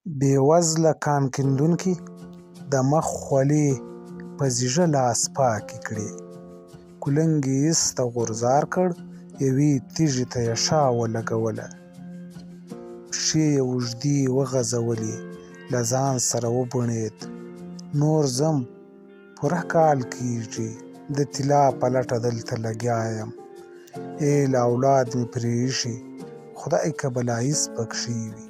بې وزله کان کیندونکي د مخ خولې په ځیږه لاس پاکې کړې. کلنګ یې ایسته غورځار کړ، یوې تیږې ته یې شا ولګوله. پښې یې اوږدې وغځولې، له ځان سره وبڼېد: نور ځم، پوره کال کېږي د طلا په لټه دلته لګیا یم. اېل اولاد مې پرې ایښی، خدای که بلایڅ پکښې وي.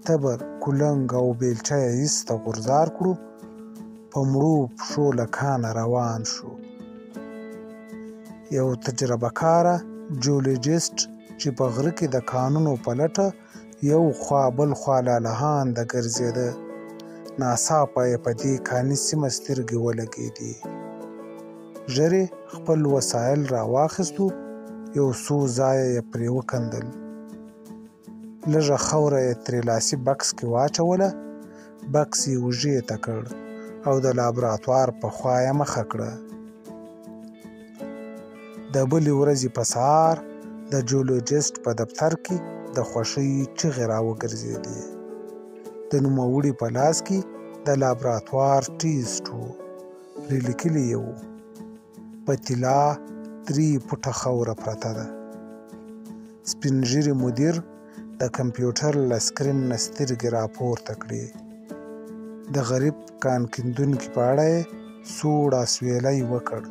تبر، کلنګ او بېلچه یې ایسته غورځار کړو، په مړو پښو له کانه روان شو. یو تجربه کاره جیولوجیست چې په غره کې د کانونو په لټه یو خوا بل خوا لالهانده ګرځېده، ناڅاپه یې په دې کاني سیمه سترګې ولګېدې. ژر یې خپل وسایل راواخیستو، یو څو ځایه یې پرې وکیندل. لږه خاوره یې ترې لاسي بکس کې واچوله، بکس یې اوږې ته کړ او د لابراتوار په خوا یې مخه کړه. د بلې ورځې په سهار د جیولوجیست په دفتر کې د خوښۍ چیغې راوګرځېدې. د نوموړي په لاس کې د لابراتوار ټیسټ و، پرې لیکلي یې وو: په طلا 3 فوټه خاوره پرته ده. سپین ږیري مدیر د کمپیوټر له سکرین نه سترګې راپورته کړې. د غریب کان کیندونکي په اړه یې سوړ اسویلی وکړ: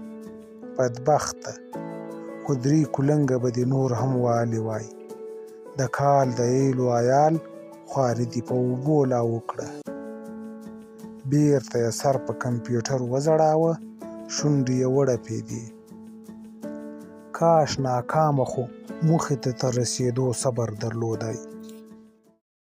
بدبخته، خو 3 کلنګه به دې نور هم وهلي وای. د کال د ایلو عیال خواري دې په اوبو لاهو کړه. بېرته یې سر په کمپیوټر وځړاوه، شونډې یې وړپېدې. کاش ناکامه خو موخې ته تر رسېدو صبر درلودای.